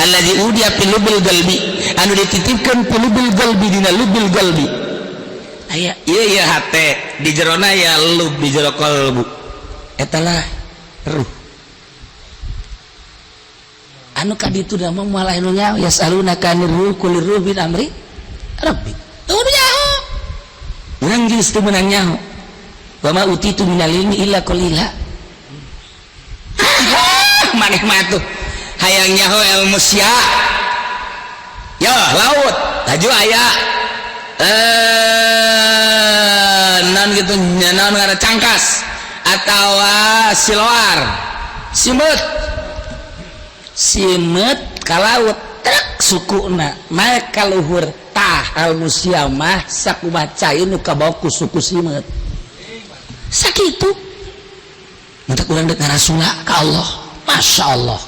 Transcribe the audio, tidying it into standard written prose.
Allazi udia fi lubil qalbi, anu dititipkeun fi lubil qalbi, dina lubil qalbi aya ieu ieu hate, di jerona ya lub, di jero qalbu eta lah ruh anu kaditu da mah. Malah nu nyaho, yasalunaka anir ruh, qulir ruh min amri rabbi. Tuh nu nyaho, urang geus teu meunang nyaho. Wa ma utitu minal ilmi illa qalila. Maneh mah tuh hayang nyaho ilmu sia ya laut laju aya non gitu, naon ngaran, cangkas atau siloar, simeut simeut ka laut trek sukuna naik ka luhur. Tah, ilmu sia mah sakumaha cai nu kabawa ku suku simeut, sakitu. Matak urang dek ngarasula ka Allah, Masya Allah.